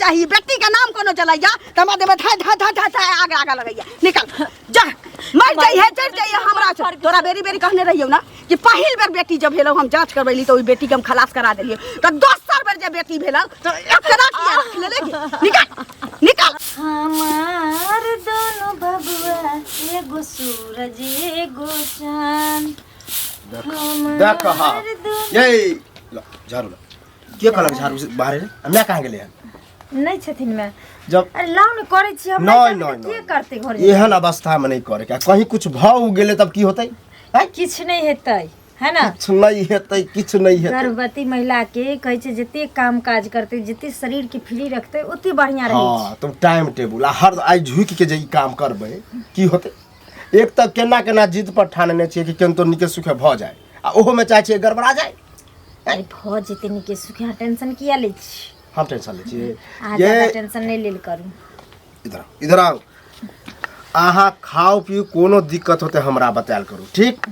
चाही बेटी के नाम कोनो चलैया त हमरा देह में धाय धाय धाय धाय धाय आग आग लगैया निकल जा मर जाइए चढ़ जाइए हमरा से। तोरा बेरी बेरी कहने रहियौ ना कि पहिल बेर बेटी जब भेलौ हम जांच करबैली त ओहि बेटी के हम खलास करा देलियै त दोसर बेर जे बेटी भेलौ त एकरा किया रख लेले निकल निकल हमार दोनों बबुआ एगो सूरज एगो चांद देख हाँ ये ल झाड़ू ल के कहलक झाड़ू से बाहर रे आ मैं कहाँ गेलै हन नहीं छथिन मैं जब अरे लाउ ने करै छी हम नहीं करबै नहीं तऽ के नहीं करतै घर एहन अवस्था में नहीं करे के कहीं कुछ भऽ गेलै तब की होतै आँय? किछु नहि हेतै है ना किछु नहि हेतै किछु नहि हेतै गर्भवती महिला के कहै छै जते काम काज करतै जते शरीर के फ्री रखतै ओते बढ़िया रहै छै हाँ तुम टाइम टेबुल आ हर आइ झुकि के जे ई काम करबै की होतै एक तऽ केना केना जिद पर ठानने छियै कि केनतो नीके सुखे भऽ जाय आ ओहोमे चाहै छियै गड़बड़ा जाय अरे भऽ जेतै नीके सुखे अहाँ टेंशन किया लै छी हम टेंशन लै छियै अहाँ ये ज्यादा टेंशन नहि लेल करू इधर आओ इधर आओ अहाँ खाउ पीउ कोनो दिक्कत होतै हमरा बतायल करू ठीक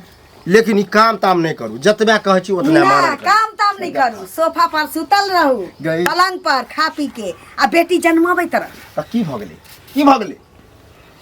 लेकिन ई काम ताम नहि करू जतबे कहै छी ओतने ना मानल करू काम ताम नहीं करू सोफा पर सुतल रहू गई। पलंग पर खा पी के आ बेटी जन्माबैत रह तऽ की भऽ गेलै की भऽ गेलै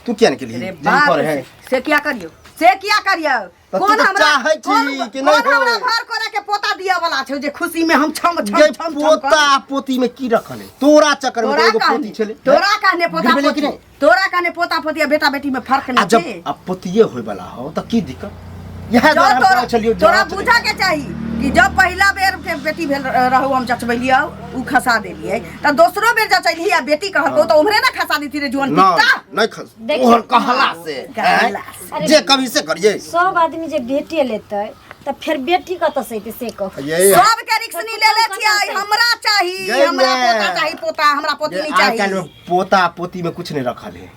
तू किया नहि केलही अरे जे बाप करे है से किया करियो से किया करियो तऽ तू कौन तऽ हमरा चाहै छी कौन कि नहि कौन हमरा होय। घर करे के पोता दिया वाला छौ जे खुशी में हम छम छम गे छम छम पोता आ पोती में की रखल है तोरा चक्कर में तोरा तो एगो पोती कहने छलै तोरा कहने पोता गिरबेलै कि पोती नहि? तोरा कहने पोता पोती आ बेटा बेटी में फर्क आ नहीं जब छै आ पोतिये होय वाला हो तऽ की दिक्कत इएह जो दुआरे हम तोरा कहै छलियौ तोरा जाँच बुझऽ के चाही कि जब पहिला बेर के बेटी भेल रहू हम जचबैलियौ उ खसा देलियै तऽ दोसरो बेर जचैली आ बेटी कहलकौ तऽ उम्हरे ना खसा देती रे जुअन ना पित्ता नहीं खस देखियौ। तोहर कहला से कहला आँय? जे कभी से करिए सब आदमी जे बेटे लेतै तऽ फेर बेटी कतऽ से एतै से कहू ये सबके रिक्स नहीं ले ले छियै हमरा चाही गई हमरा ने। पोता चाही पोता हमरा पोती नहीं आइ काल्हि चाही में पोता पोती में कुछ नहीं रखल है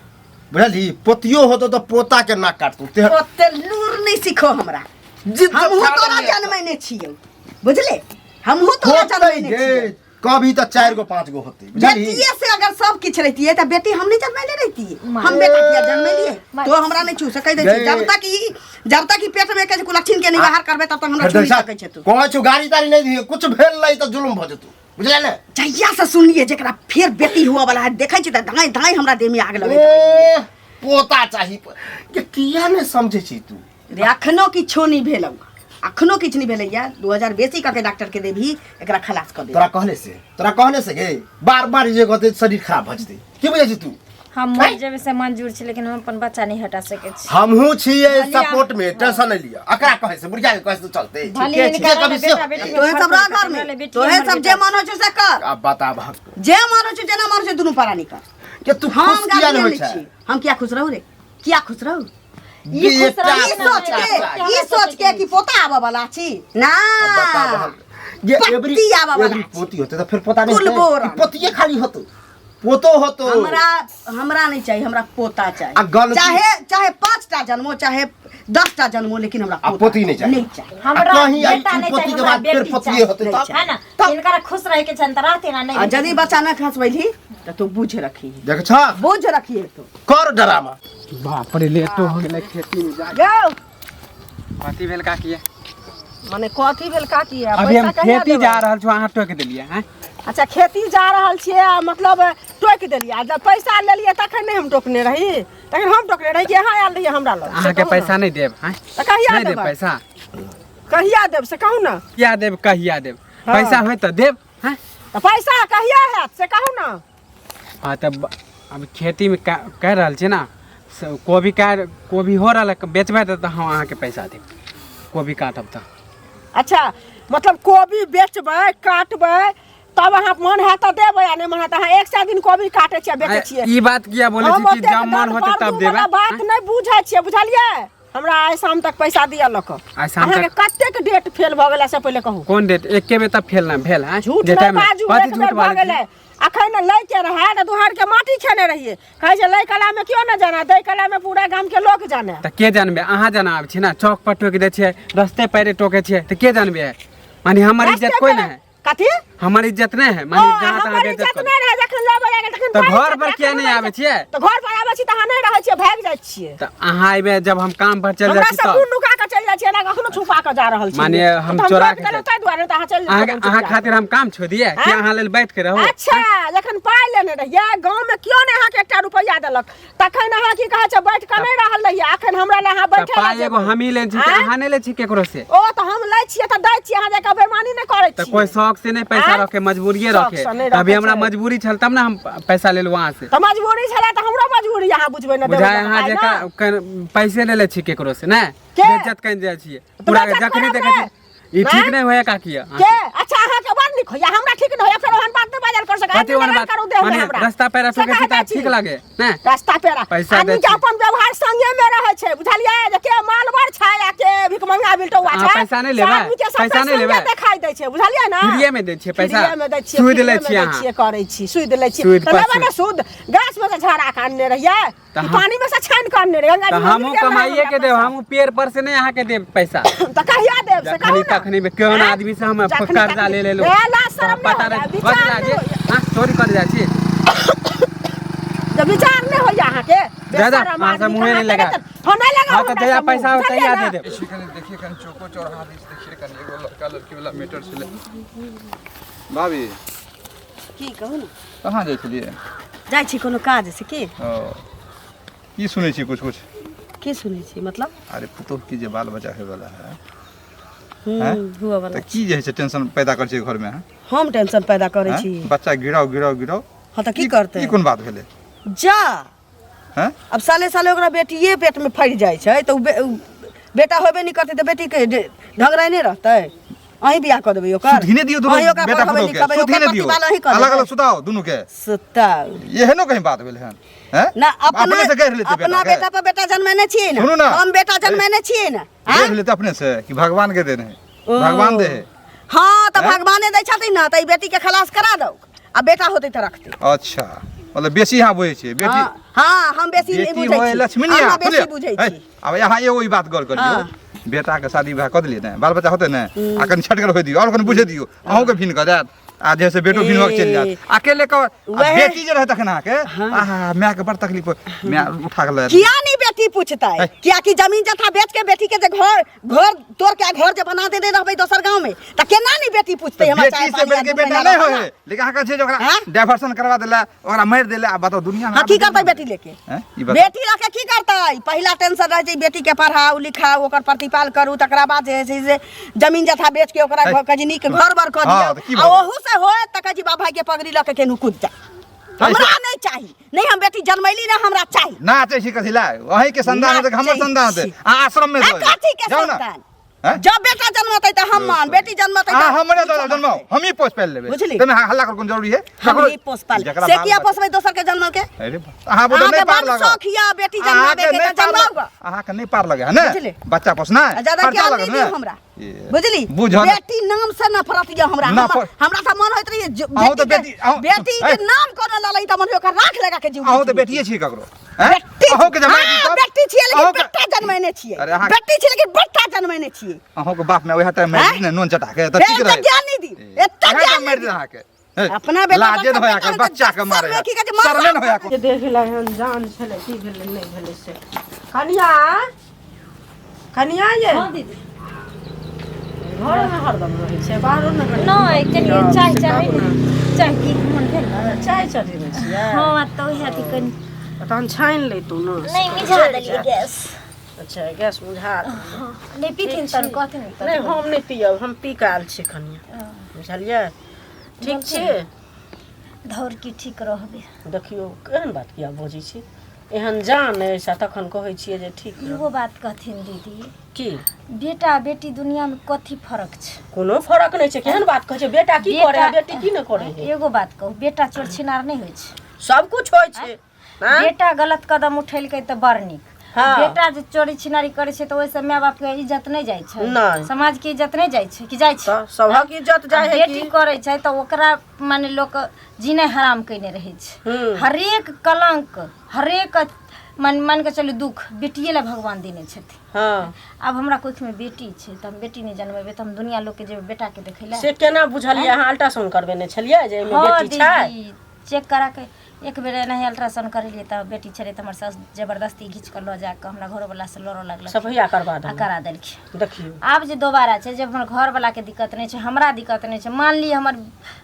बुझलही पोतियो होतो तो पोता के नाक काटतो ते ओते लूर नहीं सीखो हमरा जिद हमहूँ ठान तोरा लेने। जनमैने छियौ बुझले हमहूँ तोरा होतै जनमैने गे छियौ कभी तऽ चारि गो पाँच गो होतै बुझलही बेटिए से अगर सब किछु रहितियै तऽ बेटी हम नहीं जनमैले रहितियै माय। हम बेटा किया जनमैलियै माय। तो हमरा नहीं छू सकै दै छै गई। जब तक ई जब तक ई पेट में के कुलक्षण के नहीं बाहर करबै तब तक हमरा छू नहीं सकै छै तू कहै छौ गाड़ी ताड़ी नहि दिहे कुछ भेल नहि तऽ जुलुम भऽ जेतौ बुझले ने जहिया से सुनलियै जेकरा फेर बेटी हुआ वाला है देखै छी तऽ धाँइ धाँइ हमरा देह में आग लगैत ए पोता चाही ये किया नहि समझै छी तू रे अखनो किछो नहीं भेलौ अखनो किछु नहीं भेलैया 2000 बेसी कऽ के डॉक्टर के देबही एकरा खलास कऽ दे तोरा कहले से तोरा कहले से गे बार बार जे कहते शरीर खराब भऽ जेतै की बुझै छी तू हम मरि जेबै से मंजूर छी लेकिन हम अपन बच्चा नहि हटा सकै छी हमहूँ छियै भले आप- सपोर्ट में टेंशन नहीं लिअ एकरा कहै से बुढ़िया के कहै से चलते भले जे हिनका कभी से बेटा बेटी तोहे सब रह घर में तोहे सब जे मन होइ छौ से कर आब बताब हम जे मन होइ छौ जेना मन होइ छौ दुनू प्राणी कर के तू हम खुश किया गार्जियन नहीं होइ नहि छै छी हम किया खुश रहू रे किया खुश रहू ई खुश बेटा रहू ई सोच के ई सोच के कि पोता आबऽ वाला छी ना बताब हम ये एवरी पत्ती आबऽ वाला एवरी छी। पोती होते तऽ फिर पोता नहीं कुल होतै। बोरा। ई पोतिये खाली होतो पोतो होतो हमरा हमरा नहीं चाहिए हमरा पोता आ चाहिए गलती- चाहे चाहे पांच टा जन्मो चाहे 10 टा जन्मो लेकिन हमरा आ पोती नहीं चाहिए। नहीं चाहिए हमरा आ कहीं आई बेटा ई नहीं पोती चाहिए के हमरा बाद फिर बेटी पोतिये चाहिए। होतै तब है ना हिनकरा खुश रहे के छनि तऽ रहते ना आ नहीं यदि बच्चा न खसबैली तऽ तू बुझ रखी देख छ बुझ रखिए तू कर डरामा बाप रे लेटो हो गेलै खेती में जा गौ कथी भेल काकी मने कथी भेल काकी आ अभी हम पैसा कहिया खेती देबै? जा रहल छी अहाँ टोकि देलियै हैं अच्छा खेती जा रहल छियै आ मतलब टोकि देलियै आ जब पैसा लेलियै तखन नहि हम टोकने रही तखन हम टोकने रही कि अहाँ आयल रहियै हमरा लग से अहाँके कहू ने। पैसा नहि देब हैं तऽ कहिया नहि देब देबै पैसा कहिया देब से कहू ने किया देब कहिया देब हाँ। पैसा होय तऽ देब हैं तऽ पैसा कहिया हैत से कहू ने हाँ तऽ अब खेतीमे कहि रहल छी ने कोबी का कोबी हो रहल है बेचबै तऽ हम अहाँके पैसा देब कोबी काटब तऽ अच्छा मतलब कोबी बेचबै काटबै तब अहाँ मन हैत तऽ देबै आ नहि मन हैत तऽ अहाँ 100 दिन कोबी काटै छियै बेचै छियै ई बात किया बोलै हम छी कि ओतेक जब मन दर्द होतै तब बारदू देबै वाला बात नहि बुझै छियै बुझलियै हमरा आइ शाम तक पैसा दिअ लऽ कऽ आइ शाम अहाँके तक? कतेक डेट फेल भऽ गेलै से पहिले कहू कोन डेट एके बेर तऽ फेल ना भेल हैं झूठ जे नहि टाइम बाजू कथी एक झूठ बेर भऽ बाजै गेलै अखन लै के रहै तऽ दुहार के माटी खेने रहियै कहै छै लै कला में क्यों न जाना दै कला में पूरा गाम के लोग जाने तऽ के जानबे अहाँ जाना आबै छी ने चौक पर टोकि दै छियै रस्ते पैरे टोकै छियै तऽ के जानबे माने हमर इज्जत रास्ते कोई पर- नहीं है कथी हमर इज्जत नहीं है ओ, माने जहाँ तहाँ हमर बेइज्जत इज्जत करू नहि रहै जखन लेबऽ लागल तखन तऽ भागि घर जाइ पर छियै, किया अखन नहि रहै आबै छियै तऽ घर पर आबै छी तऽ अहाँ नहि रहै छियै भागि जाइ छियै तऽ अहाँ अयबै जब हम काम पर चलि हमरा जाइ छी से तब मुँह नुका कऽ चलि जाइ जाइ छियै, एना कखनो छुपा कऽ जा रहल छी। माने हम तऽ चोरा रोकि के देलहुँ ताहि दुआरे तऽ अहाँ चलि अहाँ जेबै। अहाँ खातिर हम काम छोड़ दिए कि आँय? अहाँ लेल बैठ के रहू। अच्छा, जखन पाइ लेने रहियै गाँवमे केओ नहि अहाँके एकटा रुपैआ देलक, तखन अहाँ की कहै छै बैठ कऽ नहि रहल रहियै, अखन हमरा लए अहाँ तऽ बैठे पाइ एगो हमही लै छी कि आँय? अहाँ नहि लै छी केकरो से? ओ तऽ हम लै छियै तऽ दै छियै, अहाँ जकाँ बेईमानी नहि करै तऽ छियै। कोई शौक से नहीं पैसा आँय? रखे, मजबूरिये शौक रखे। से नहि तभी रखै हमरा छै। मजबूरी छल तब ने हम पैसा लेलहुँ अहाँ से। तऽ मजबूरी छलै तऽ हमरो मजबूरी अहाँ बुझबै ने, देबै बुझाय ने अहाँ पाइ जकाँ ने। पैसे ले लै छी केकरो से ने, के? बेइज्जत कनि जाइ छियै पूरा। बेइज्जत जखनी करब देखै ने? छी ई ठीक आँय? नहि होया काकी के? अच्छा, अहाँके बड़ नीक होइया, हमरा ठीक नहि होइया, फेर ओहन बात नहि बाजल कर सकै। कथी ओहन बात? करू देह में माने हमरा रास्ता पेरा से ठोकै छी कहै तऽ छी। ठीक लागे ने रास्ता पेरा पैसा आदमी दै के छी। अपन व्यवहार संगे में रहै छै, बुझलियै जे के मालवर छै आ के भिखमंगा बिलटौआ अहाँ छै, पैसा नहि से लेबै? आदमी के सबटा पैसा नहि संगे लेबै? देखाई दै छै, बुझलियै ने? फ्रीए में दै छियै पैसा? फ्रीए में दै छियै, सूद लै फ्रीए में छियै दै अहाँ। छियै, करै छी, सूद लै छियै सूद तऽ पर लेबै ने सूद। गाछ में से झड़ा के अनने रहियै तऽ कि पानी में से छानि के अनने रहियै? गंगा तऽ जी हमहूँ मंदिर गेल रहियै कमाइए के हमरा देब, हमहूँ पेड़ पर से नहि अहाँके देब पैसा। पैसा। तऽ कहिया देब से जखनी कहू ने? तखनी केहन आँय? आदमी से हम जखनी कर्जा तखनी। ले लेलहुँ। ए, लाज शरम नहि पता होइया, नहि विचार बस नहि जे होइया। हाँ चोरी कर जाइ छी। जब विचार नहि होइया अहाँके, दादा, बेशरम अहाँ से आदमी मुँहे कहाँ नहि लगा। केने हँ, नहि लगाउ हाँ तऽ हमरा जहिया से मुँह, पैसा होतै बुझलियै तहिया ने? दे देब। देखिए कनि, देखिए कनि, चौको चौराहा दिस देखिए कनि, एगो लड़का लड़की वाला मैटर छलै। भाभी की कहू ने? कहाँ जाइ छलियै? जाइ छी कोनो काज से की। ओ की सुनै छी कुछ कुछ? की सुनै छी मतलब? अरे पुतोह की जे बाल बच्चा होय वाला है, हूँ, हुआ वाला तऽ की जे है से टेंशन पैदा करै छै घरमे, हैं? हम टेंशन पैदा करै हैं? छी? बच्चा गिराउ गिराउ गिराउ। हाँ तऽ की करतै? ई कोन बात भेलै? जा हैं? अब साले साले ओकरा बेटिए पेटमे फड़ि जाइ छै तऽ उ बेटा होबे नहि करतै तऽ बेटीके ढंगराइ नहि रहतै? अहीं बियाह कऽ देबै ओकर? सुधीने दियौ दुनू अहीं ओकरा बेटा पढ़ेबै पुतोह के, लिखेबै, ओकर सुधीने दियौ, प्रतिपालन अहीं कऽ अलग देबै। अलग सुताओ दुनू के। सुताउ एहनो कहीं बात भेलै हन? हैं? ना अपना अपने से गढ़ि लेतै अपना बेटा के। बेटा पर बेटा जनमेने छियै ने? सुनू ना। हम बेटा जनमेने छियै ने? आँय? गढ़ि लेतै अपने से कि भगवान के देने है? ओ। भगवान दे है। हाँ तऽ आँय? भगवाने दै छथिन ने, तऽ ई बेटी के खलास करा दौ आ बेटा होतै तऽ रखतै। अच्छा, मतलब बेसी यहाँ बुझै छियै बेटी? हाँ हाँ, हम बेसी नहि बेटी बुझै होय छी, लक्ष्मीनिया, अहाँ बेसी सुनियौ। बुझै है, छी। आब यहाँ एगो ई बात गौर करियौ। हाँ। बेटा के शादी विवाह कऽ देलियै ने, बाल बच्चा होतै ने, आ कनि छटगर होइ दियौ आओर कनि बुझे दियौ, अहूँके भिन्न कऽ देत आ जे से बेटो भिन्न भऽ के चलि जायत अकेले कऽ। आ बेटी जे रहै तखन अहाँके आहा मायके बड़ तकलीफ होइ, माय उठा के लऽ जायत। किया नहीं बेटी पूछतै? है। कियाकि जमीन जथा बेच के बेटी के जे घर घर तोड़ के आ घर जे बना देने रहबै दोसर गाँव में, तऽ केना नहीं बेटी पूछतै हमरा बेटी चाय से पानी बढ़ आ के दू बेटा महीना नहीं रहता होए, लेकिन अहाँ कहै छियै जे ओकरा हाँ? डाइवर्सन करवा देला, ओकरा मारि देला, आ बताउ दुनिया में हाँ, की करतै बेटी लेके? हैं? ई बताउ। बेटी लऽ के की करतै? पहिला टेंशन रहै छै बेटी के पढ़ाउ लिखाउ, ओकर प्रतिपाल करू, तकरा बाद जे छै से जमीन जथा बेच के ओकरा है। घर कहै छै नीक घर बर कऽ हाँ, दियौ। तऽ की आ भऽ गेल? ओहू से होयत तऽ कहै छै बाप भाई के पगड़ी लऽ के केनहु कूद जा। हमरा नहीं चाही, नहीं हम बेटी जनमैली ना हमरा चाही। नाचै छी कथी लए? अहीं के संतान होतै कि हमर नाचै संतान होतै? छी। अहाँ आश्रम में आ, दऽ कथी के जाउ ना। संतान? हैं? जब बेटा जन्मतै तऽ हम मान, बेटी जन्मतै अहाँ तऽ हमरे दऽ जन्माउ, हमही पोस पालि लेबै। बुझली? ताहिमे अहाँ हल्ला कर कोन जरूरी है? हम ही पोस पाल जकरा से बाल किया बच्चा- पोसबै दोसर के जन्मल के? अरे बा, अहाँ बोलो अहाँके नहीं पार बड लगल। शौक यऽ बेटी अहाँके जन्माबे के नहीं तऽ पार जन्माउ लग- अहाँके नहीं पार लगे है ने बुझली? बच्चा पोसनाइ आ ज्यादा खर्चा ज्ञान लगत नहीं ने? दियौ हमरा। ए, बुझली? बुझल। बेटी नाम से नफरत यऽ हमरा। नफरत। हमरा तऽ मन होइत रहिए अहूँ तऽ बेटी के बेटी- अहूँ- बेटी के है। नाम कोनो ललै तऽ मन होय ओकर राख लगा के जीव। अहूँ तऽ बेटिए छी ककरो, हैं? बेटी अहूँके जमाइ दी हाँ, तब? बेटी छियै लेकिन अहूँके- बेटा जनमेने छियै। अरे अहाँ- बेटी छियै लेकिन बेटा जनमेने छियै। अहूँके बाप में वएह टाइम हैं? मारि ने नून चटा के तऽ फेर ठीक एते रहे। ज्ञान नहीं दी, एते वएह ज्ञान टाइम नहीं मारि दी। दे अहाँके। हे, अपना बेटा लाजे बच्चा न होया बेटा कर, बच्चा के सर मारे में की कहै छै, मार शरमे न होया कर। जे देख लै हन जान छलै, की भेलै नहि भेलै से। कनिया, कनिया ये। हाँ दीदी। घरमे हरदम रहै छै, बाहरो ने कनि? नहि, कनि चाय से चाही कहू ने। ने। चाय पी के मन भेल ने। चाय चढ़ेने छियै? हाँ, तऽ ओएह अथी कनि तहन छानि लैतहुँ ने। नहि, मिझा देलियै गैस। अच्छा, गैस बुझा देलियै। नहि पीथिन तहन कहथिन तऽ। नहि, हम नहि पियब, हम पी कऽ आयल छी कनिया, बुझलियै? ठीक छी। धौर की ठीक रहबै? देखियौ, केहन बात किया बजै छी? एहन जान अछि आ तखन कहै छियै जे ठीक रहब। इहो बात कहथिन दीदी की बेटा बेटी दुनियामे कथी फरक छै? कोनो फरक नहि छै। केहन बात कहै छै? बेटा की करे है, बेटी की नहि करे है? एगो बात कहू, बेटा चोर छिनार नहि होइ छै? सब कुछ होइ छै, आँय? बेटा गलत कदम उठेलकै तऽ बड़ नीक। हाँ। बेटा जे चोरी छिनारी करै छै तऽ ओहिसँ माय बाप के इज्जत नहि जाइ छै? नहि। समाज के इज्जत नहि जाइ छै कि जाइ छै? तऽ सभक इज्जत जाइ है। बेटी की करै छै तऽ ओकरा माने लोक जीने हराम कयने रहै छै। हरेक कलंक, हरेक मान मान के चलू दुख बेटिए लए भगवान देने छथिन। आब हमरा कोखिमे बेटी छै तऽ हम बेटी नहि जनमेबै तऽ हम दुनिया लोकके जेबै बेटाके देखै लए? से केना बुझलियै? अहाँ अल्ट्रासाउंड करबेने छलियै जे एहिमे हँ बेटी छै? दीदी, चेक करा के एक बेर एनाही अल्ट्रासाउंड करेलियै तऽ बेटी छलै तऽ हमर साउस जबरदस्ती घीच कऽ लऽ जाकऽ हमरा घरोवलासँ लड़ऽ लगलखिन सफैया करबा आ देलक करा देलखिन। देखियौ आब जे दोबारा छै, जब हमर घरवलाके दिक्कत नहि छै, हमरा दिक्कत नहि छै, मान लिअ हमर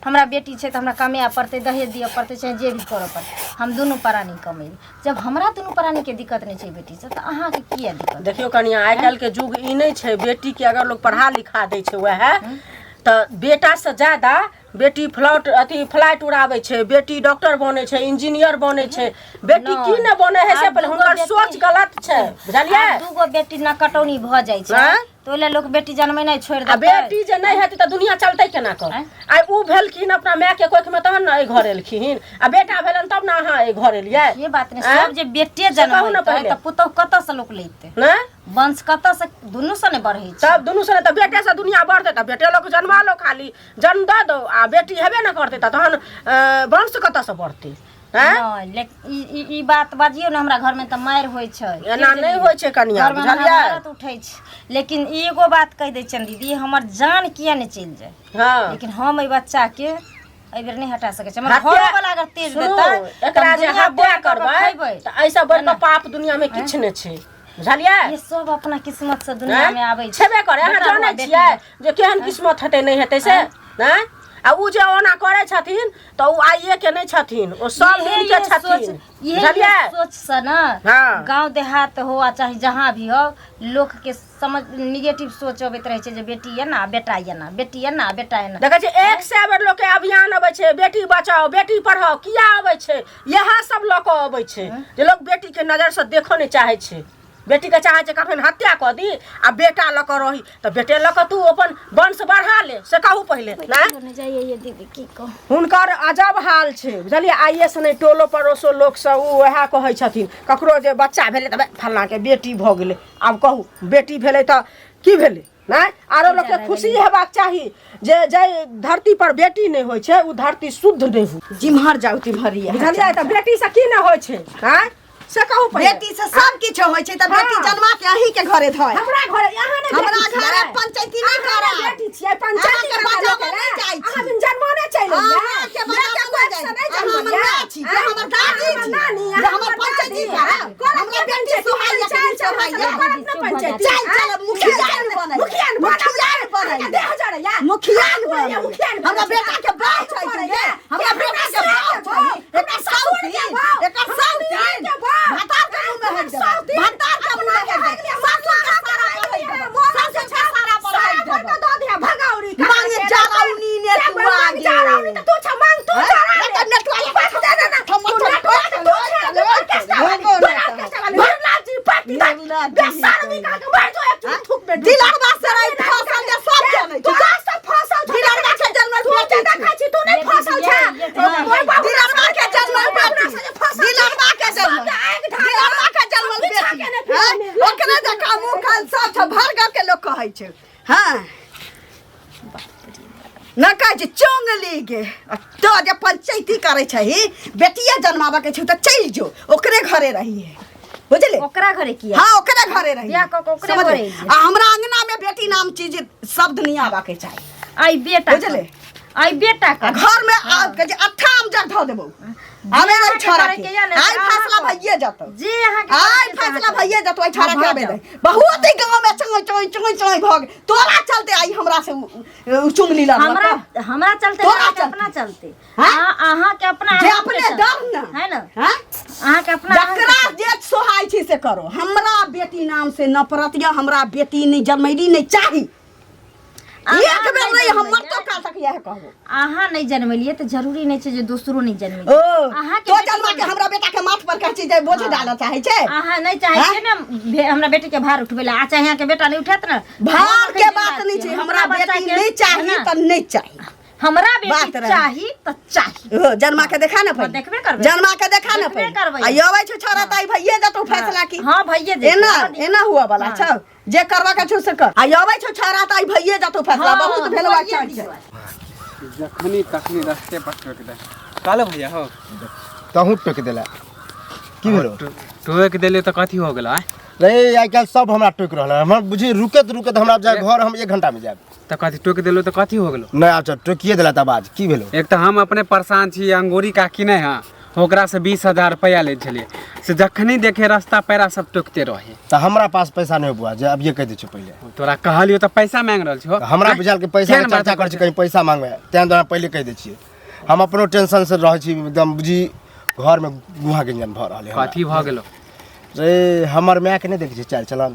हमरा बेटी छै तऽ हमरा कमाए पड़तै, दहेज दिअ पड़तै, चाहे जे भी करऽ पड़तै, हम दुनू प्राणी कमेबै। जब हमरा दुनू प्राणीके दिक्कत नहि छै बेटीसँ, तऽ अहाँके किया दिक्कत? देखियौ कनिया, आइ काल्हिके युग ई नहि छै। बेटीके अगर लोक पढ़ा लिखा दै छै वएह तऽ बेटासँ ज्यादा बेटी फ्लॉट अथी फ्लाइट उड़ाबै छै, बेटी डॉक्टर बनै छै, इंजीनियर बनै छै, बेटी की नहि बनै है से आब पहिले दूगो हुनकर बेटी- सोच गलत छै, बुझलियै? आब दूगो बेटी न कटौनी भऽ जाइ छै आँय? तऽ ओहि लए लोक बेटी जनमेनाइ छोड़ि आ देतै? बेटी जे नहि हेतै तऽ दुनिया चलतै केना कऽ? आँय? आइ ओ भेलखिन अपना मायके कोखिमे तहन ने एहि घर एलखिन, आ बेटा भेलनि तब ने अहाँ एहि घर एलियै। ये बात नहि। आँय? सब जे बेटे से कहू ने जनमेतै पहिले। तऽ पुतहु कतऽसँ लोक लैतै? नहि वंश कतऽसँ? दुनू सँ नहि बढ़ै छै। तब दुनू से तऽ बेटे से दुनिया बढ़तै, तऽ बेटे लोक जन्मा लो, खाली जन्म दऽ दो आ बेटी हेबे ने करतै तऽ तहन वंश कतऽसँ बढ़तै? आँय? नहि, लेकिन ई ई- ई बात बाजियौ ने हमरा घरमे तऽ मारि होइ छै। एना नहि होइ छै कनिया, घरमे बुझलियै? महाभारत उठै छै। लेकिन एगो बात कहि दै छियनि दीदी, हमर जान किया नहि चलि जाय, हँ, लेकिन हम एहि बच्चाके एहि बेर नहि हटा सकै छी। हमर हत्या- घरोवला अगर तेज सुनू, देतै तऽ एकरा हम जे दुनिया हत्या बोलि कऽ कऽ करबै खैबै। तऽ एहिसँ बढ़ि कऽ पाप दुनिया मे किछु नहि छै, बुझलियै? ये सब अपना किस्मत से दुनिया में आबै छै। छेबे करे। अहाँ बेटा जानै हुआ, बेटी छियै हुआ। जे केहन किस्मत हेतै नहि हेतै से नहि? आ उ जे ओना करै छथिन तऽ उ आइए के नहि छथिन, ओ सब इहे दिन के ये सोच छथिन, इहे ये बुझलियै? सोच से ना हाँ। गांव देहात हो आ चाहे जहाँ भी हो, लोक के समझ निगेटिव सोच अबैत रहै छै जे बेटी ये ना बेटा ये ना, बेटी ये ना बेटा ये ना। देखै छियै 100 बेर लोक के अभियान अबै छै, बेटी बचाओ बेटी पढ़ाओ, किया अबै छै? इएह सब लऽ कऽ अबै छै जे लोक बेटी के नजर से देखऽ नहि चाहै छै। बेटी के चाहै छै कखन हत्या कऽ दी आ बेटा लऽ कऽ रही। तऽ बेटे लऽ कऽ तू अपन वंश बढ़ा ले, से कहू पहिले ने। नहि जाइए ये दीदी, की कहू, हुनकर अजब हाल छै, बुझलियै? आइए से नहि, टोलो पड़ोसो लोकसभ ओ उएह कहै छथिन, ककरो जे बच्चा भेलै तऽ फल्लाँके बेटी भऽ गेलै। आब कहू, बेटी भेलै तऽ की भेलै? नहि, आरो लोकके खुशी हेबाक चाही जे जाहि धरती पर बेटी नहि होइ छै ओ धरती शुद्ध नहि होइ। जिम्हर जाउ तिम्हर इएह। बुझलियै? तऽ बेटीसँ की नहि होइ छै? आँय, से कहू पहिले। बेटी से सब किछु होइ छै, तऽ बेटी हाँ। जन्मा के अहीं के घरे धोय। हमरा घरे अहाँ नहि हमरा बेटी घरे छियै। पंचायती नहि अहाँ करब। बेटी छियै, पंचायती अहाँके करबा बजाबऽ लोक नहि ने। जाइ छी। अहाँ बिन जन्मने चलि एलियै। अहाँके बजाबऽ मायके नहि कोख जाइ से छी। नहि अहाँ हमर जन्मलियै। माय छी, जे हमर दादी अहाँ हमर छी, नानी, जे अहाँ हमर हमर पंचायती दादी। करब। करब हमरा ने बेटी पंचायती, सोहाइए कि चल, नहि चल, सोहाइए? करब ने पंचायती। चल, चल, मुखिया ने बनैए। मुखिया ने बनब। मुखिया ने बनैए। अहाँके देह जरैया। मुखिया ने अहाँ बनैए। मुखिया ने हमरा बनैए। बेटा के बाप छै गे। हमरा बेटा के बाप छै। एकर साउथी, एकर साउथी। भतार के मुँह में हक देबै। भतार के मुँह में हक देबै। सासुर के सारा पर हक देबै। सासुर के सारा पर हक देबै। मांगे जरौनी ने तू आगे। दिलरबा से रही फसल जे सब जानै छै। दिलरबा के जन्मल बेटी छी। दिलरबा के जन्मल बेटी। दिलरबा के जन्मल। दिलरबा के जन्मल बेटी। हैं? ओकरे जकाँ मुँह कान सब छै, भर गाँव के लोक कहै छै। हँ न कहै छै चुंगली गे, आ तो जे पंचायती करै छही, बेटिये जन्माबऽ के छौ तऽ चलि जो, ओकरे घरे रहिहे, बुझले? ओकरा घरे किया? हाँ, ओकरे घरे रही। बियाह कऽ कऽ ओकरे समझले? घरे रहिहे। आ हमरा अंगना में बेटी नाम चीज शब्द नहीं आबऽ के चाही। आई बेटा बुझले? आई बेटा आ के घर में आ के जे अट्ठा हम जग धऽ देबौ आबे अहाँके नहीं छोड़ा करे के के या ने, आई अहाँ फैसला करब। भइए जतौ। जे अहाँके आई करे के से अहाँ फैसला करब। भइए जतौ। आई छोड़ा के भऽ आबे जाउ। दे। बहुत ही गांव में चोय चोय चोय चोय भऽ गेल तोरा चलते। आई हमरा से उ चुंगली लड़लक। हमरा हमरा चलते? तोरा अहाँके चलते। अपना चलते। हाँ? अहाँ के अपना जे अहाँके अपने चलते। डर न है ना? हाँ? अहाँ के अपना अहाँके जकरा चलते। जे सोहाय छी से करो। हमरा बेटी नाम से नफरत यऽ, हमरा बेटी नहि जन्मैली नहि चाही। अहाँ एक बेर नहि नहि, हम जन्मेलियै। मरतो काल तक इएह कहबो। अहाँ नहि जन्मेलियै तऽ जरूरी नहि छै जे दोसरो नहि जन्मेलियै। ओ अहाँके तो बेटी जन्मा के हमरा बेटा के माथ पर कहै छी जे बोझ डालऽ चाहै छै। अहाँ नहि चाहै छियै ने हमरा बेटी के भार उठबै लए, आ चाहे अहाँके बेटा नहि उठेत ने। भार हम के एखन बात जिन्दा नहि छियै। छै। हमरा बच्चा बेटी के- नहि चाही है ना? तऽ नहि चाही। हमरा बात बेटी रहै। चाही तऽ चाही। ओ जन्मा के देखा ने हाँ, पहिले। देखबे करबै। जन्मा के देखा ने देखबे पहिले। करबै। आ अबै छौ छोरा तऽ आई भइए जेतौ फैसला की। हाँ, भइए जेतौ। एना हाँ, एना हुआ वाला हाँ। छौ, जे करबा के छौ से कर। आ अबै छौ छोरा तऽ आई भइए जेतौ फैसला। हाँ, बहुत भेलवा भइए चाही दियौ। छै। जखनी तखनी रस्ते पर टोक दे। कालो भैया हो। तहूँ टोकि देला, की भेलो? टोक देलियै तऽ कथी हो गेल? आँय रे, आइ काल्हि सब हमरा टोकि रहल है। हमर बुझी रुकैत रुकैत हमरा जाय घर, हम 1 घंटा में जायब। तऽ कथी टोक देलहुँ तऽ कथी हो गेलो? नहि, अच्छा टोकिए देला तब आज की भेलो? एक तऽ हम अपने परेशान छी, अंगूरी काकी नहि है, ओकरासँ 20,000 रुपैआ लै छलियै से जखनी देखे रास्ता पैरा सब टोकते रहे। तऽ हमरा पास पैसा नहि बुआ, जे अभिये कहि दै छियौ पहिले। तोरा कहलियौ तऽ पैसा मांगि रहल छौ। तऽ हमरा बुझायल कि पैसा के केहन बात चर्चा करै छी, कहीं पैसा मांगबै, तें दुआरे पहिले कहि दै छियै। हम अपनो टेंशन से रहै छी एकदम, बुझी घरमे गुहा गंजन भऽ रहल है। कथी भऽ गेलो? रे हमर मायके नहि देखै छियै चालि चलन,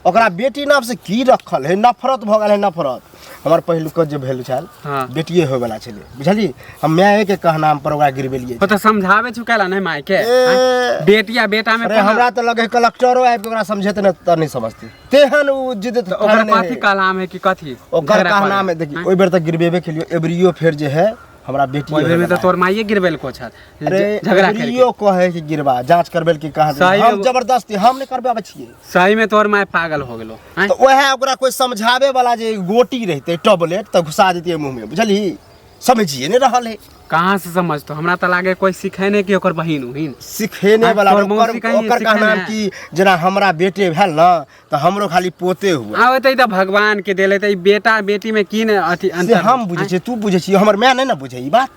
ओकरा बेटी नाम से की रखल है, नफरत भऽ गेल है नफरत। हमर पहिलुक जे भेल छल बेटिए होयवला छलै, बुझलियै? हम मायके कहनाम पर ओकरा गिरबेलियै। ओ तऽ समझाबै छु कैला नहि मायके? ए। बेटी आ बेटा में अरे हमरा तऽ लगे है कलेक्टरो आबि के ओकरा समझेतै ने तऽ नहि समझतै, तेहन ओ जिद तऽ ओकर ठानने कथी है। कहनाम है कि कथी ओकर झगड़ा कहनाम है करै? देखी, ओहि बेर तऽ गिरबेबे केलियो, एबरियो फेर जे है हमरा बेटी ओहि बेर में तऽ तोर माइए गिरबेलको छल अरे झगड़ा करके। एबरियो कहै कि गिरबा, जांच करबे कि कहाँ सही हम में- जबरदस्ती हम नहि करबाबै छियै। सही में तोर माय पागल हो गेलो आँय? तऽ वएह ओकरा कोइ समझावे वाला जे गोटी रहतै टॉबलेट तऽ घुसा देतियै मुँह में, बुझलही? समझिए नहि रहल है। कहाँ से समझतो? हमरा तऽ लागे कोई सिखे नहीं कि ओकर बहिन उहिन सिखेने वाला तोर ओकर मौसी कहीं ओकर सिखेने कहनाम है? कि जेना हमरा बेटे भेल न तऽ हमरो खाली पोते हुए। आब तऽ ई तऽ भगवान के देले, तऽ ई बेटा बेटी में की ने अथी से अंतर हम बुझै छियै, तू बुझै छियै, हमर माय नहि ने बुझै ई बात।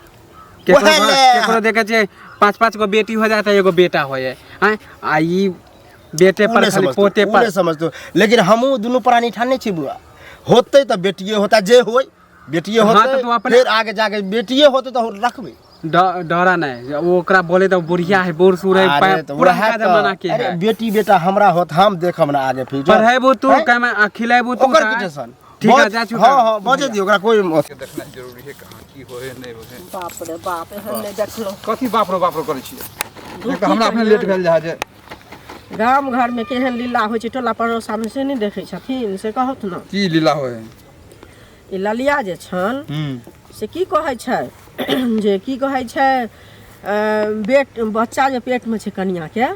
केकरो वएह ले। केकरो देखै छियै 5-5 गो बेटी हो जाए तऽ एगो बेटा हो जाए, आँय? आ ई बेटे उ पर नहि खाली समझतौ, पोते उ पर नहि समझतौ। लेकिन हमहूँ दुनू प्राणी ठानने छी बुआ, होतै तऽ बेटिए होता, जे होय बेटिए हाँ, होतै, तऽ तू अपने- फेर आगे जाके बेटिए होतै तऽ रखबै। डरा नहीं, वो ओकरा बोले तो बुढ़िया है, बूढ़ सूढ़ है, अरे तऽ पुरानका वएह तऽ- जमाना के अरे है। बेटी बेटा हमरा होत, हम देखब ना आगे फ्यूचर। पढ़ेबू तू, हैं? कमे आ खिलेबू तू ओकर तऽ- की टेंशन? ठीक है, जा चुका। हाँ हाँ बजे दियौ ओकरा कोई देखनाइ जरूरी है, कहाँ की होए नहि होए। बाप रे बाप, एहन नहि देखलहुँ। कथी बाप रो बाप रो करै छियै? एक तऽ हमरा अपने लेट भेल जाइ जे गाम घरमे केहन लीला होइ छै टोला पड़ोसामे, से नहि देखै छथिन? से कहत ने। की लीला होए? ई ललिया जे छन से की कहै छै जे की कहै छै, बेट बच्चा जे पेटमे छै कनिआँके,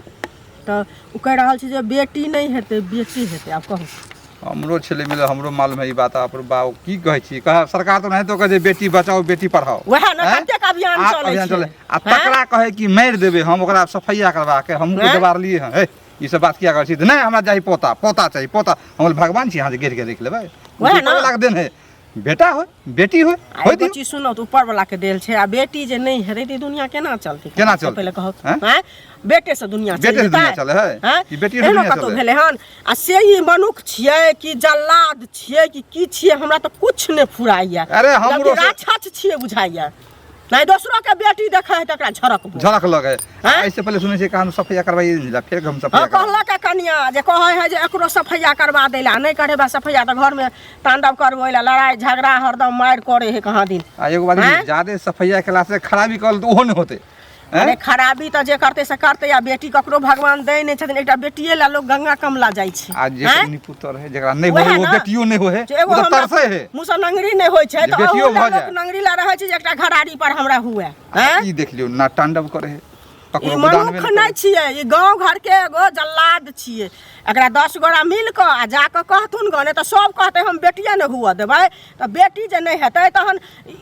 तऽ ओ कहि रहल छै जे बेटी नहि हेतै बेटी हेतै। आब कहू। हमरो छलै मिलल, हमरो मालूम है ई बात। आप बाप की कहै छी? कह सरकार तऽ ओनाहितो कहै छै बेटी बचाओ बेटी पढ़ाओ, वएह ने। हैं? कतेक अभियान आ चलै अभियान छै। चलै आ तकरा कहै कि मारि देबै हम ओकरा सफैया करबा के हमहूँ हैं? जवारलियै हँ। हे ई सब बात किया करै छी? तऽ नहि, हमरा चाही पोता, पोता चाही पोता। हम बोललियै, भगवान छी अहाँ जे गेट के देख लेबै? वएह ने। ऊपरवला के देन है, बेटा हो बेटी हो आ होय एगो दियौ। चीज सुनू तऽ ऊपर वाला के देल छै, आ बेटी जे नहि हेतै तऽ ई दुनिया केना चलतै? केना से चलतै? पहिले कहू। हैं? हैं? बेटे से दुनिया बेटे से चलि दुनिया जेतै? चलै है? हैं? कि बेटिए से एहनो दुनिया कतौ चलै? भेलै हन? आ से ई मनुख छियै कि जल्लाद छियै कि की छियै, हमरा तऽ कुछ नहि फुराइया। अरे हमरो जबकि राक्षस छियै बुझाइया। नहि दोसरो के बेटी देखै है तऽ एकरा झड़क भऽ झलक लगे। हैं? एहिसे पहिले सुनै छियै कहाँ सफैया करवाइए नहि फेर हम सफैया हाँ, करवा। कहलक है कनिया जे कहै है जे एकरो सफैया करवा दै ला, नहि करेबा सफैया तऽ घरमे तांडव करबै ला, लड़ाई झगड़ा हरदम मारि करे है कहाँ दिन। आ एगो बात हैं? ज्यादे सफैया केला से खराबी करल तऽ ओहो नहि होतै। हैं? अरे खराबी तऽ जे करतै से करतै, आ बेटी ककरो भगवान दै नहि छथिन। एकटा बेटिए ला लोग गंगा कमला जाइ छै। आ जे हैं? निपुतर है, जेकरा नहि वएह होय ओ ने। बेटियो नहि होय, जे एगो ओ तऽ हमरा तरसै है मुँह सँ नंगरी नहि होइ छै जे तऽ बेटियो अहू ला भऽ लोक जाय। नंगरी ला रहै छै जे एकटा घरारी पर हमरा हुए। हैं? ई देख लियौ ना तांडव करे है ई ककरो गोदानमे मनुख नहि छियै, ई गाँव घरके एगो जल्लाद छियै। एकरा 10 गोरा मिल कऽ आ जा कऽ कहथुन गऽ, नहि तऽ सब कहतै हम बेटिए नहि हुअ देबै। तऽ बेटी जे नहि हेतै तहन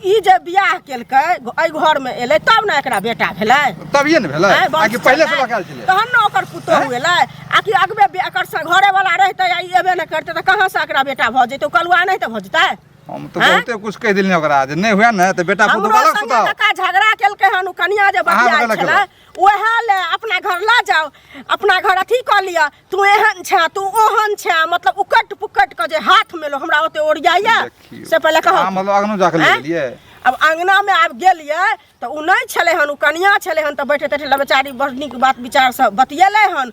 ई जे बियाह केलकै, एहि घरमे एलै तब ने एकरा बेटा भेलै, तभिए ने भेलै। आँय, आ कि वंश पहिले से चललै, लऽ के आयल छलै तहन ने ओकर पुतोहु एलै। आ कि अगबे एकर से घरे वाला रहितै आ ई एबे नहि करतै तऽ कहाँ से एकरा बेटा भऽ जेतै? ओ कलुआ नहि तऽ भऽ जेतै? हम तऽ आँय? बहुते कुछ कहि देलियै ओकरा जे नहि हुए ने तऽ बेटा पुतोहु हमरो अलग संगे सुताओ। कका झगड़ा केलकै हन। ओ कनिया जे अहाँ बतियाइ बगल छलै वएह ले अपना घर लऽ जाउ, अपना घर अथी कऽ लिअ, तू एहन छे तू ओहन छे, मतलब उकट पुकट कऽ जे हाथ मेलो हमरा ओते ओरियाइया। देखियौ। से पहिले कहू। अहाँ मतलब अङ्गनो जाके ले आँय? गेलियै? अब अङ्गनामे आब गेलियै तऽ ओ नहि छलै हन, ओ कनिया छलै हन, तऽ बैठे तैठे बेचारी बड़ नीक बात विचारसँ बतियेलै हन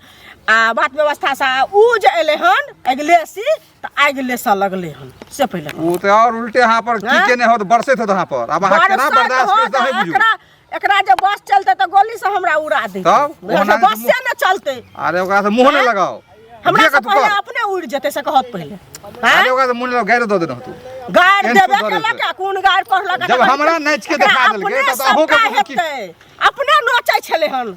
आ बात व्यवस्थासँ। आ उ जे एलै हन अगिलेसी तऽ आगि लेसऽ लगलै हन। से पहिले कहू। ओ तऽ आओर उल्टे अहाँ पर की आँय? केने होत, बरसैत होत अहाँ पर। आब अहाँ केना बरसैत बर्दाश्त होत, करि से अहीं बुझू। एकरा एकरा जे बस चलतै तऽ गोली से हमरा उड़ा देतै। तब? ओना से बसे ने चलतै। अरे ओकरा से मुँह नहि आँय? लगाओ, हमरा जे से कतौ पहिले कर। अपने उड़ि जेतै से कहत पहिले। अरे आँय? ओकरा से मुँह नहि लगाओ, गारि दऽ देने होतू। गारि एहन देबे सुधर केलक हेतै। आ कोन गारि पढ़लक? जब हमरा नाचि के देखा देलकै, अपने तब तऽ अहूँके सबटा बुझू की- हेतै। अपने नोचै छलै हन,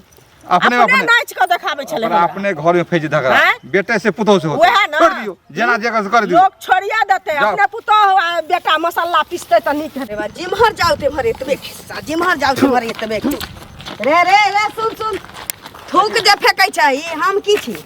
अपने अपने अपने नाचि कऽ देखाबै छलै ओकरा हमरा। अपने घर में फैज झगड़ा आँय? बेटे से पुतोह से होतै। वएह ने। छोड़ दियौ, जेना जे कर से कर दियौ। लोक छोड़िया देतै। जाउ। अपने पुतोह आ बेटा मसाला पिसतै तऽ नीक हेतै। जिम्हर जाउ तिम्हर एतबे खिस्सा, जिम्हर जाउ तिम्हर एतबे खिस्सा। रे रे रे, सुन सुन, थूक जे फेकै छै ई हम की छी?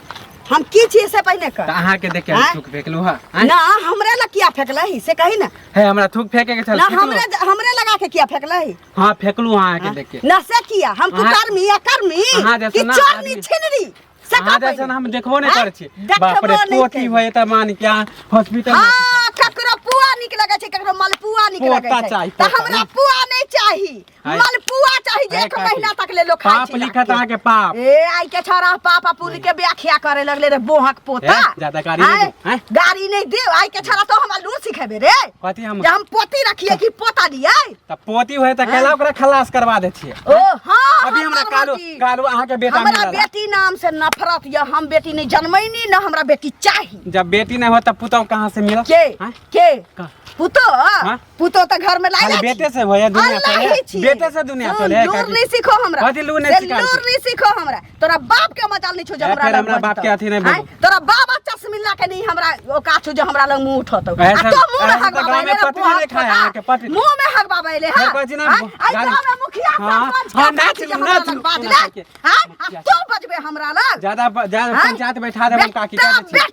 हम की छियै से पहिने तऽ कह। अहाँके देख के हम आँय? थूक फेकलू हँ, आँय? ना, हमरे लग किया फेकलही से कही ना। हे, हमरा थूक फेके के छल, ना, फेकलू। हमरे हमरे लगा के किया फेकलही? हाँ, फेकलू अहाँके देख के। ना, से किया हम कुकर्मी या कर्मी अहाँ जैसन कि ना चोरनी आदमी। छिनरी से अहाँ कह जैसन पहिले। हम देखबो नहि आँय? करै छी। देखबो बाप रे, नहि पोती करै। होय तऽ मान के अहाँ हॉस्पिटल में। हाँ, ककरो पुआ नीक लगै छै, ककरो मलपुआ नीक लगै पोता छै। चाही, तऽ पोता। हमरा पुआ नहि चाही, हाय। मलपुआ चाही जे हाय एक काकी। महीना तक ले लोग खाइ पाप छै। लिखत अहाँके पाप। ए, आइ के छोरा पाप आ पुण्य के व्याख्या करे लगले रे बोहक पोता। ए, ज्यादा गाड़ी नहि आँय? देब, आँय? गाड़ी नहि देब। आइ के छोरा तो हमरा लूर सिखेबे रे। कथी हम? जे हम पोती रखिए कि पोता लियै? तऽ पोती होय तऽ कैला ओकरा खलास करवा दै छियै? ओ हाँ, अभी हमरा हमर कालू बेटी। कालू अहाँके बेटा हमरा मिलल। बेटी नाम से नफरत यऽ, हम बेटी नहि जनमैनी न हमरा बेटी चाही। जब बेटी नहीं हो तब पुतहु कहाँ से मिलत? के? आँय? के? का? पुतो? हाँ? पुतो तऽ घर में लाइले खाली छी। बेटे से होया दुनिया अल्लाह चले? ही छी। बेटे से दुनिया सुन, चले, लूर काकी। नहीं सीखो हमरा। कथी लूर नहीं से सिखाइ लूर छी? नहीं सीखो हमरा। तोरा बाप के मजाल नहीं छौ जे ए, हमरा फेर लग हमरा बाप बजतौ। के अथी नहीं बोलू। आँय? तोरा बाप चश्मिल्ला के नहीं हमरा औकात छौ जे हमरा लग मुंह उठतौ। आ ऐसा- तो मुंह में ऐसा हगबाबै तऽ गाँवमे ले रे, पति बुआ नहीं खाए पोता। अहाँके, पति। मुंह में हगबाबै ले, हाँ? फेर कहै छी ना, आँय? आइ गाली- गाँव में मुखिया हाँ, सरपंच के हाँ, अथी नाच जे लू, हमरा नाच लग लू, बाजलै। नाच के। आँय? आ मुखिया तू बजबे हमरा लग? ज्यादा ज्यादा आँय? पंचायत बैठा देब हम काकी, बेटा कह दै छी। बेटी।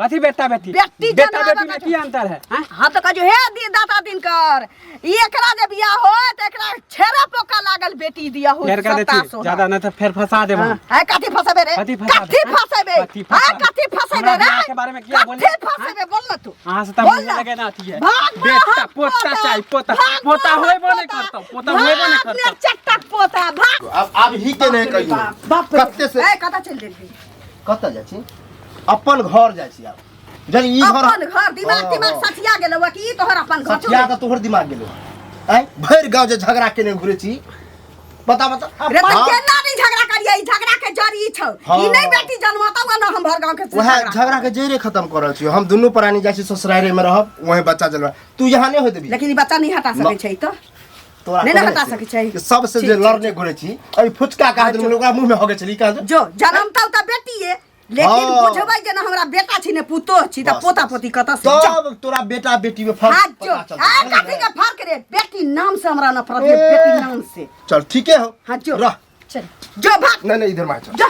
कथी बेटा बेटी? बेटी बेटा जनमाबऽ बेटी में के की अंतर है, आँय? हाँ तो कहियो हे दी दाता दिन कर, ई एकरा जे बियाह हो त एकरा छेरा पोका लागल बेटी दिया हो। फेर कह दै सत्ता छी सोहा। ज्यादा नहीं तऽ फेर फंसा देब हम। हाँ, कथी फंसेबे रे? कथी फंसा कथी देब? फंसेबे? कथी फंसा हाँ, देब? कथी फंसेबे हमरा रे? बियाह के बारे में किया बोलली? कथी फंसेबे बोल ना तू। अहाँ से तऽ बोल मुँह ना। लगे ना अथी है। भाग बेटा भाग पोता चाही, पोता। भाग पोता भाग होइबो नहि पोता। करतौ, पोता होइबो नहि भाग करतौ। ने चट्टक पोता, भाग। आब ही के नहीं कहियो। बाप रे। कते से ए, कतऽ चलि गेलही? कतऽ जाइ छी? अपन घर जाइ छी आब। बुझलियै, ई घर अपन घर दिमाग हाँ, तिमाग हाँ। सठिया गेलौ कि ई तोहर अपन घर छौ? सठिया तऽ तोहर दिमाग गेलौ। आँय, भरि गाँव जे झगड़ा केने घुरै छी, बता बता। रे तऽ हाँ। केना नहीं झगड़ा करियै? ई झगड़ा के जड़ ई छौ। हाँ। ई नहीं बेटी जन्मतौ आ न हम भर गाँव के वएह झगड़ा। झगड़ा के जड़े खत्म कर रहल छी। हम दुनू प्राणी जाइ छी ससुरारे में रहब, वहीं बच्चा जनम। तू यहाँ नहीं होय देबी। लेकिन ई बच्चा नहीं हटा सकै छै ई तऽ। तोरा नहीं ना कहने हटा छी सकै छै। कि सबसे ठीक जे छै, लड़ने घुरै छी, एहि फुचका कहा देलहुँ, ओकरा मुँह में हगै छली, कहा दे। जो जन्मतौ तऽ बेटिए, लेकिन हाँ। बुझबै जे न हमरा बेटा छी ने पुतोह छी, तऽ बस, पोता बस। पोती कतऽ से? जा। तब तोरा बेटा बेटी में फर्क हाँ, पता जो। चलतौ, आ, बुझलियै? कथी के फर्क रे? बेटी नाम से हमरा नफरत है, ए। बेटी नाम से। चल ठीके हो। हाँ, जो। रह। चल जो भाग। नहीं नहीं, इधर मार चल। जा।